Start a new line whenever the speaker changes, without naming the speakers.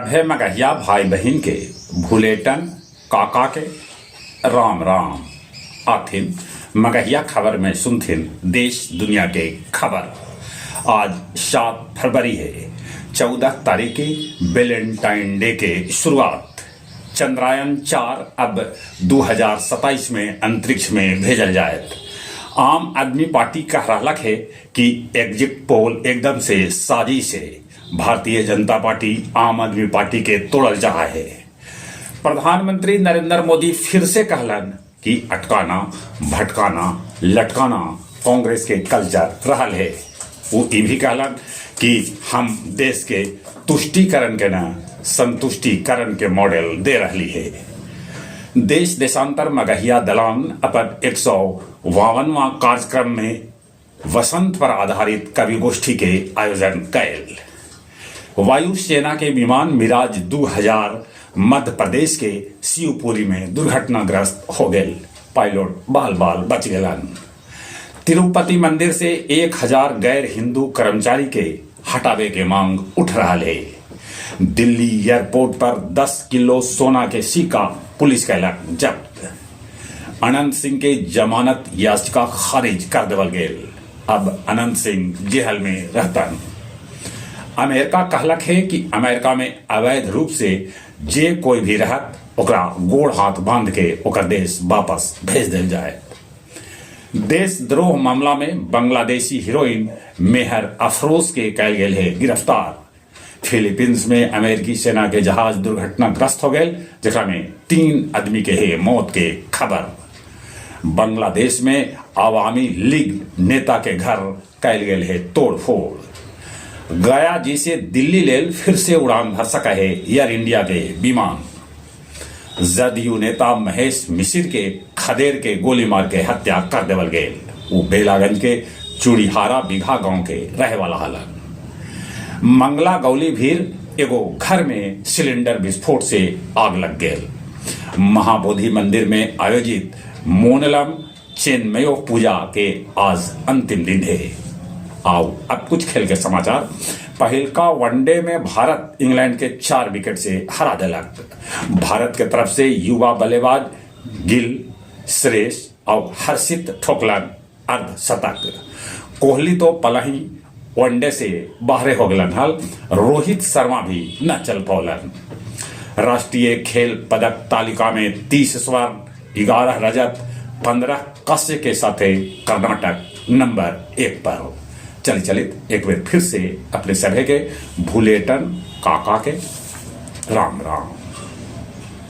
सभे मगहिया भाई बहिन के भुलेटन काका के राम राम। आथिन मगहिया खबर में सुनथिन देश दुनिया के खबर। आज 7 फरवरी है, 14 तारीख के वेलेंटाइन डे के शुरुआत। चंद्रयान 4 अब 2027 में अंतरिक्ष में भेजल जायत। आम आदमी पार्टी कह रहलक है कि एग्जिट पोल एकदम से साजिश है। भारतीय जनता पार्टी आम आदमी पार्टी के तोड़ल चाहा है। प्रधानमंत्री नरेंद्र मोदी फिर से कहलन कि अटकाना, भटकाना, लटकाना कांग्रेस के कल्चर रहल है। वो ई भी कहलन कि हम देश के तुष्टीकरण के न संतुष्टिकरण के मॉडल दे रही है। देश देशांतर मगहिया दलान अपन 152वां कार्यक्रम में वसंत पर आधारित कवि गोष्ठी के आयोजन कैल। वायुसेना के विमान मिराज 2000 मध्य प्रदेश के शिवपुरी में दुर्घटनाग्रस्त हो गए। पायलट बाल बाल बच गलन। तिरुपति मंदिर से 1000 गैर हिंदू कर्मचारी के हटावे के मांग उठ रहा है। दिल्ली एयरपोर्ट पर 10 किलो सोना के सिक्का पुलिस कैलक जब्त। अनंत सिंह के जमानत याचिका खारिज कर देवल गेल। अब अनंत सिंह जेल में रहतन। अमेरिका कहलक है कि अमेरिका में अवैध रूप से जे कोई भी रहत ओकरा गोड़ हाथ बांध के ओकर देश वापस भेज दिल जाए। देशद्रोह मामला में बांग्लादेशी हीरोइन मेहर अफरोज के कैल गेल है गिरफ्तार। फिलीपींस में अमेरिकी सेना के जहाज दुर्घटनाग्रस्त हो गए, जेकरा में 3 आदमी के है मौत के खबर। बांग्लादेश में आवामी लीग नेता के घर कैल गेल है तोड़फोड़। गया जी से दिल्ली लेल फिर से उड़ान भर सका है एयर इंडिया के विमान। जदयू नेता महेश मिश्र के खदेर के गोली मार के हत्या कर देवल गेल। वो बेलागंज के चूड़ीहारा बीघा गांव के रहे वाला हलन। मंगला गौली भीर एगो घर में सिलेंडर विस्फोट से आग लग गेल। महाबोधि मंदिर में आयोजित मोनलम चेन्मयो पूजा के आज अंतिम दिन है। आओ अब कुछ खेल के समाचार। पहिलका वनडे में भारत इंग्लैंड के 4 विकेट से हरा देलक। भारत के तरफ से युवा बल्लेबाज गिल, श्रेयस और हर्षित ठोकलन अर्धशतक। कोहली तो पलही वनडे से बाहरे हो गलन हल। रोहित शर्मा भी न चल पौलन। राष्ट्रीय खेल पदक तालिका में 30 स्वर्ण, 11 रजत, 15 कांस्य के साथे कर्नाटक नंबर 1 पर। चल चलित एक बार फिर से अपने सभे के भूलेटन काका के राम राम।